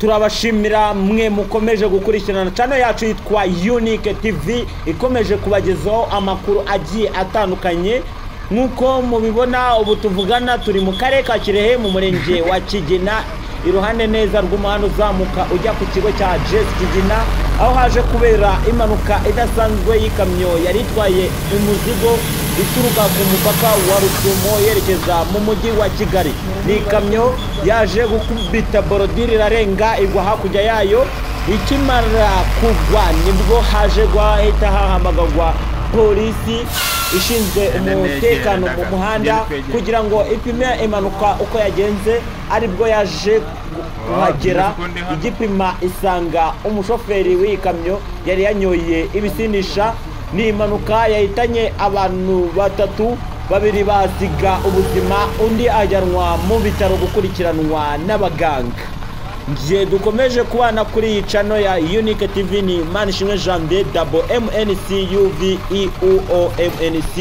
Turabashimira mwe mukomeje gukurikirana channel yacu yitwa Unique TV, ikomeje kubagezaho amakuru agiye atandukanye. Nk'uko mubibona, ubu tuvugana turi mu karere ka Kirehe, mu murenge wa Kigina, iruhande neza rw'umuhanda uzamuka ujya ku kigo cya GS Kigina, aho haje kubera impanuka idasanzwe y'ikamyo yari itwaye umuzigo ituruka ku mupaka wa Rusumo yerekeza mu mujyi wa Kigali. Ni ikamyo yaje gukubita borodire, irarenga, igwa hakurya yayo. Ikimara kugwa nibwo haje guhita hahamagarwa polisi ishinzwe umutekano mu muhanda kugira ngo ipime impanuka uko yagenze. Aribwo yaje kuhagera, igipima isanga umushoferi w'iyi kamyo yari yanyoye ibisindisha. Ni impanuka yahitanye abantu batatu, babiri basiga ubuzima, undi ajyanwa mu bitaro gukurikiranwa n'abaganga. Ngiye dukomeje kubana kuri iyi channel ya Unique TV ni Manishimwe Janvier, double MNC UVEUOMNC.